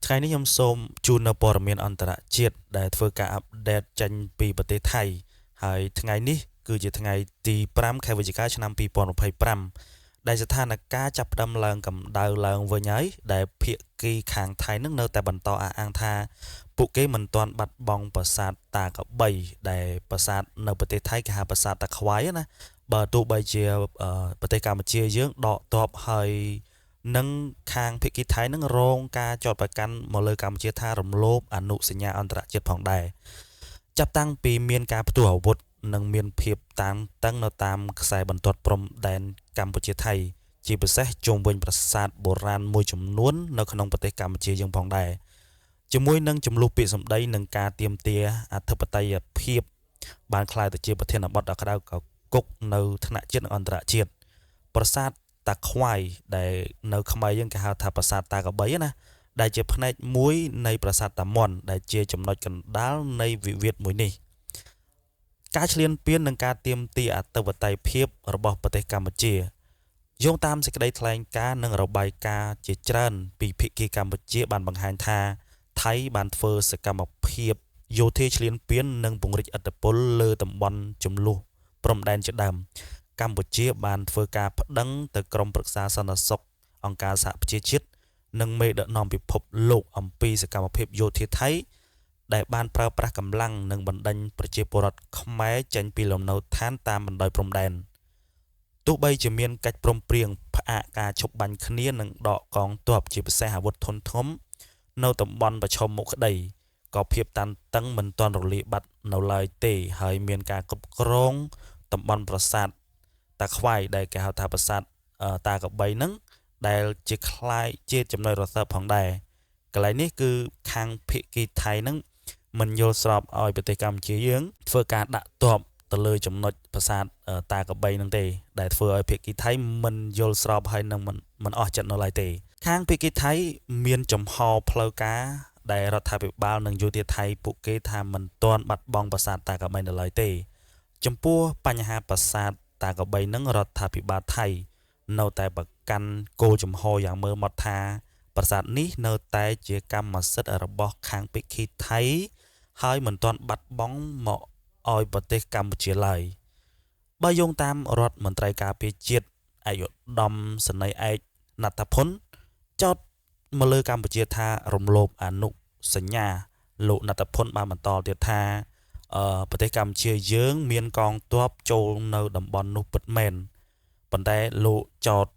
ថ្ងៃនេះខ្ញុំសូមជូននៅព័ត៌មានអន្តរជាតិដែលធ្វើការអាប់ដេតចេញពីប្រទេសថៃហើយថ្ងៃនេះគឺជាថ្ងៃទី5ខែវិច្ឆិកាឆ្នាំ2025ដែលស្ថានភាពចាប់ផ្ដើមឡើងកម្ដៅឡើងវិញហើយដែលភាគីខាងថៃនឹងនៅតែបន្តអះអាងថាពួកគេមិនទាន់បាត់បង់ប្រាសាទតាក្របីដែលប្រាសាទនៅប្រទេសថៃគេហៅប្រាសាទតាខ្វាយណាបើទោះបីជាប្រទេសកម្ពុជាយើងដកទ័ពហើយនិងខាងភាគីថៃនឹងរងការចោទប្រកាន់មកលើកម្ពុជាថារំលោភអនុសញ្ញាអន្តរជាតិផងដែរចាប់តាំងពីមានការផ្ទុះអាវុធនិងមានភាពតានតឹងនៅតាមខ្សែបន្ទាត់ព្រំដែនកម្ពុជាថៃជាពិសេសជុំវិញប្រាសាទបុរាណមួយចំនួននៅក្នុងប្រទេសកម្ពុជាយើងផងដែរជាមួយនឹងចំនួនពាក្យសម្ដីនិងការទាមទារអធិបតេយ្យភាពបានក្លាយទៅជាប្រធានបទដ៏ក្តៅកគុកនៅថ្នាក់ជាតិនិងអន្តរជាតិប្រាសាទតាខ្វាយដែលនៅខ្មែរយើងគេហៅថាប្រាសាទតាក្របីណាដែលជាផ្នែកមួយនៃប្រាសាទតាមាន់ដែលជាចំណុចកណ្ដាលនៃវិវាទមួយនេះការឈ្លានពាននិងការទាមទារអធិបតេយ្យភាពរបស់ប្រទេសកម្ពុជាយោងតាមសេចក្តីថ្លែងការណ៍និងរបាយការណ៍ជាច្រើនពីភាគីកម្ពុជាបានបង្ហាញថាថៃបានធ្វើសកម្មភាពយោធាឈ្លានពាននិងពង្រីកឥទ្ធិពលលើតំបន់ចំនួនព្រំដែនជាដើមកម្ពុជាបានធ្វើការប្តឹងទៅក្រុមប្រឹក្សាសន្តិសុខអង្គការសហប្រជាជាតិនិងមេដឹកនាំពិភពលោកអំពីសកម្មភាពយោធាថៃដែលបានប្រើប្រាស់កម្លាំងនិងបណ្ដេញប្រជាពលរដ្ឋខ្មែរចេញពីលំនៅឋានតាមបណ្ដោយព្រំដែនទោះបីជាមានកិច្ចព្រមព្រៀងផ្អាកការឈប់បាញ់គ្នានិងដកកងទ័ពជាពិសេសអាវុធធុនធំនៅតំបន់ប្រឈមមុខក្តីក៏ភាពតានតឹងមិនទាន់រលាយបាត់នៅឡើយទេហើយមានការគ្រប់គ្រងតំបន់ប្រាសាទតាខ្វាយដែលគេហៅថាប្រាសាទតាក្របីហ្នឹងដែលជាคล้ายជាចំណុចរសើបផងដែរកន្លែងនេះគឺខាងភាគីថៃហ្នឹងមិនយល់ស្របឲ្យប្រទេសកម្ពុជាយើងធ្វើការដាក់ទ័ពទៅលើចំណុចប្រាសាទតាក្របីហ្នឹងទេដែលធ្វើឲ្យភាគីថៃមិនយល់ស្របហើយនឹងមិនអស់ចិត្តនៅឡើយទេខាងភាគីថៃមានចំហផ្លូវការដែលរដ្ឋាភិបាលនិងយោធាថៃពួកគេថាមិនទាន់បាត់បង់ប្រាសាទតាក្របីនៅឡើយទេចំពោះបញ្ហាប្រាសាទតាក្របីនឹងរដ្ឋាភិបាលថៃនៅតែប្រកាន់គោលចំហយ៉ាងមើលមកថាប្រាសាទនេះនៅតែជាកម្មសិទ្ធិរបស់ខាងភាគីថៃហើយមិនទាន់បាត់បង់មកឲ្យប្រទេសកម្ពុជាឡើយបើយោងតាមរដ្ឋមន្ត្រីការពារជាតិឯកឧត្តមសេនីយ៍ឯកណដ្ឋភុនចោទមកលើកម្ពុជាថារំលោភអនុសញ្ញាលោកណដ្ឋភុនបានបន្តទៀតថាប្រទេសកម្ពុជាយើងមានកងទ័ពចូលនៅតំបន់នោះពិតមែនប៉ុន្តែលោកចោទ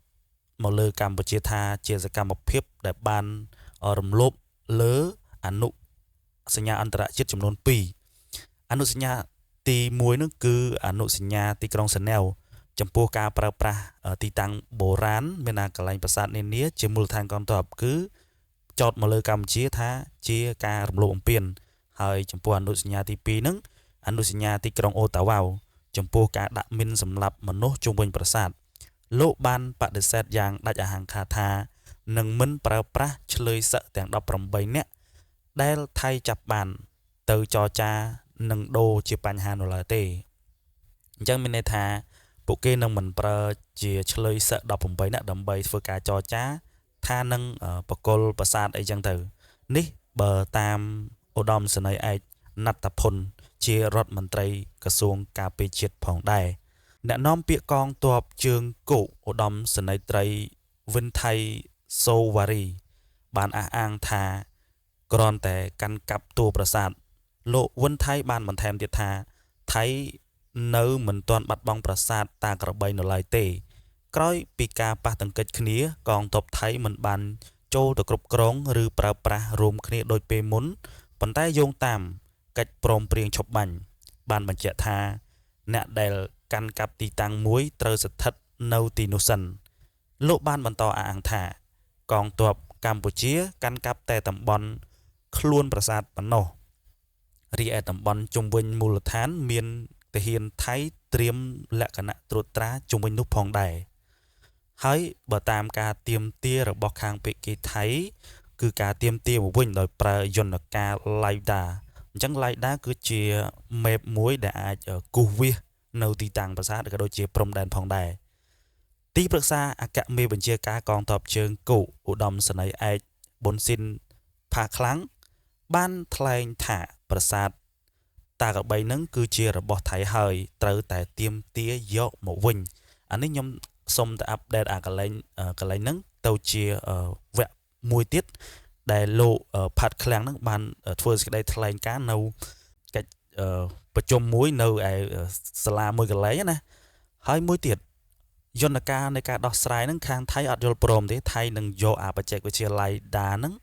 មកលើកម្ពុជាថាជាសកម្មភាពដែលបានរំលោភលើអនុសញ្ញាអន្តរជាតិចំនួន2អនុសញ្ញាទី1នោះគឺអនុសញ្ញាទីក្រុងសាណែវចំពោះការប្រើប្រាស់ទីតាំងបុរាណមានណាកន្លែងប្រាសាទនានាជាមូលដ្ឋានកងទ័ពគឺចោទមកលើកម្ពុជាថាជាការរំលោភបំពានហើយចំពោះអនុសញ្ញាទី2ហ្នឹងអនុសញ្ញាទីក្រុងអូតាវ៉ាចំពោះការដាក់មីនសម្លាប់មនុស្សជុំវិញប្រាសាទលោកបានបដិសេធយ៉ាងដាច់អហង្ការថានឹងមិនប្រើប្រាស់ឆ្លើយសឹកទាំង18នាក់ដែលថៃចាប់បានទៅចរចានឹងដូរជាបញ្ហានៅឡើយទេអញ្ចឹងមានន័យថាពួកគេនឹងមិនប្រើជាឆ្លើយសឹក18នាក់ដើម្បីធ្វើការចរចាថានឹងបកគលប្រាសាទអីចឹងទៅនេះបើតាមឧត្តមសេនីយ៍ឯកណដ្ឋភុនជារដ្ឋមន្ត្រីក្រសួងការពារជាតិផងដែរអ្នកនាំពាក្យកងទ័ពជើងគោកឧត្តមសេនីយ៍ត្រីវិនថៃសូវ៉ារីបានអះអាងថាគ្រាន់តែកាន់កាប់តួប្រាសាទលោកវិនថៃបានបន្ថែមទៀតថាថៃនៅមិនទាន់បាត់បង់ប្រាសាទតាក្របីនៅឡើយទេក្រោយពីការប៉ះទង្គិចគ្នាកងទ័ពថៃមិនបានចូលទៅគ្រប់គ្រងឬប្រើប្រាស់រួមគ្នាដូចពេលមុនប៉ុន្តែយោងតាមកិច្ចព្រមព្រៀងឈប់បាញ់បានបញ្ជាក់ថាអ្នកដែលកាន់កាប់ទីតាំងមួយត្រូវស្ថិតនៅទីនោះសិនលោកបានបន្តអះអាងថាកងទ័ពកម្ពុជាកាន់កាប់តែតំបន់ខ្លួនប្រាសាទប៉ុណ្ណោះរីឯតំបន់ជុំវិញមូលដ្ឋានមានទាហានថៃត្រៀមលក្ខណៈត្រួតត្រាជុំវិញនោះផងដែរហើយបើតាមការទាមទាររបស់ខាងភាគីថៃគឺការទាមទារមកវិញដោយប្រើយន្តការ LiDAR អញ្ចឹង LiDAR គឺជា map មួយដែលអាចគូសវាសនៅទីតាំងប្រាសាទក៏ដូចជាព្រំដែនផងដែរទីប្រឹក្សាអគ្គមេបញ្ជាការកងទ័ពជើងគោកឧត្តមសេនីយ៍ឯកប៊ុនស៊ីន ផាខ្លាំងបានថ្លែងថាប្រាសាទតាក្របីនឹងគឺជារបស់ថៃហើយត្រូវតែទាមទារយកមកវិញអានេះខ្ញុំសុំតែ update អាកន្លែងហ្នឹងទៅជាវគ្គមួយទៀតដែលលោកផាត់ឃ្លាំងហ្នឹងបានធ្វើសេចក្តីថ្លែងការណ៍នៅកិច្ចប្រជុំមួយនៅឯសាលាមួយកន្លែងណាហើយមួយទៀតយន្តការនៃការដោះស្រាយហ្នឹងខាងថៃអត់យល់ព្រមទេថៃនឹងយកអាបច្ចេកវិទ្យា LiDAR ហ្នឹង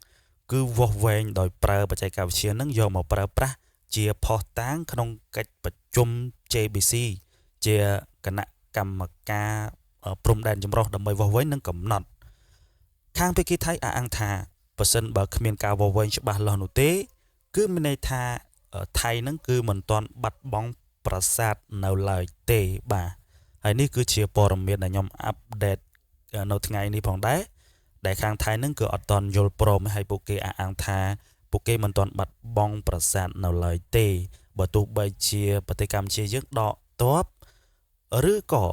គឺវាស់វែងដោយប្រើបច្ចេកវិទ្យាហ្នឹងយកមកប្រើប្រាស់ជាភស្តុតាងក្នុងកិច្ចប្រជុំ JBC ជាគណៈកម្មការព្រំដែនចម្រុះដើម្បីវាស់វែងនិងកំណត់ខាងភាគីថៃអះអាងថាប្រសិនបើគ្មានការវាស់វែងច្បាស់លាស់នោះទេគឺមានន័យថាថៃហ្នឹងគឺមិនទាន់បាត់បង់ប្រាសាទនៅឡើយទេបាទហើយនេះគឺជាព័ត៌មានដែលខ្ញុំ update នៅថ្ងៃនេះផងដែរដែលខាងថៃហ្នឹងគឺអត់ទាន់យល់ព្រមហើយពួកគេអះអាងថាពួកគេមិនទាន់បាត់បង់ប្រាសាទនៅឡើយទេបើទោះបីជាប្រទេសកម្ពុជាយើងដកទ័ពឬក៏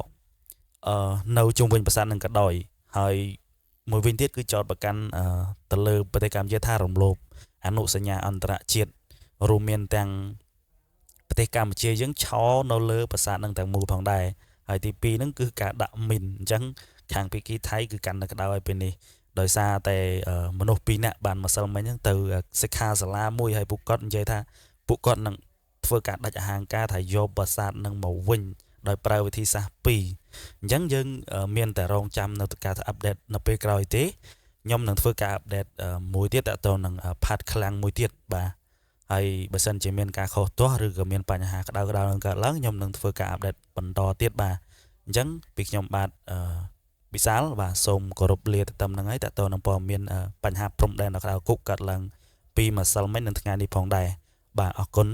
នៅជុំវិញប្រាសាទនឹងក៏ដោយហើយមួយវិញទៀតគឺចោទប្រកាន់ទៅលើប្រទេសកម្ពុជាថារំលោភអនុសញ្ញាអន្តរជាតិរួមមានទាំងប្រទេសកម្ពុជាយើងឆោនៅលើប្រាសាទនឹងទាំងមូលផងដែរហើយទី2ហ្នឹងគឺការដាក់មីនអញ្ចឹងខាងភាគីថៃគឺកាន់តែក្តៅឲ្យពេលនេះដោយសារតែមនុស្ស2នាក់បានម្សិលមិញហ្នឹងទៅសិក្ខាសាលាមួយហើយពួកគាត់និយាយថាពួកគាត់នឹងធ្វើការដាច់អាហារការថាយកប្រាសាទនឹងមកវិញដោយប្រើវិធីសាស្ត្រ2អញ្ចឹងយើងមានតែរងចាំនៅការ update នៅពេលក្រោយទេខ្ញុំនឹងធ្វើការ update មួយទៀតតទៅនឹងផាត់ខ្លាំងមួយទៀតបាទហើយបើសិនជាមានការខុសទាស់ឬក៏មានបញ្ហាក្តៅៗនឹងកើតឡើងខ្ញុំនឹងធ្វើការ update បន្តទៀតបាទអញ្ចឹងពីខ្ញុំបាទវិសាលបាទសូមគោរពលាទៅតាមហ្នឹងហើយតទៅនឹងព័ត៌មានបញ្ហាព្រំដែនដល់ក្រៅគុកកើតឡើងពីម្សិលមិញនិងថ្ងៃនេះផងដែរបាទអរគុណ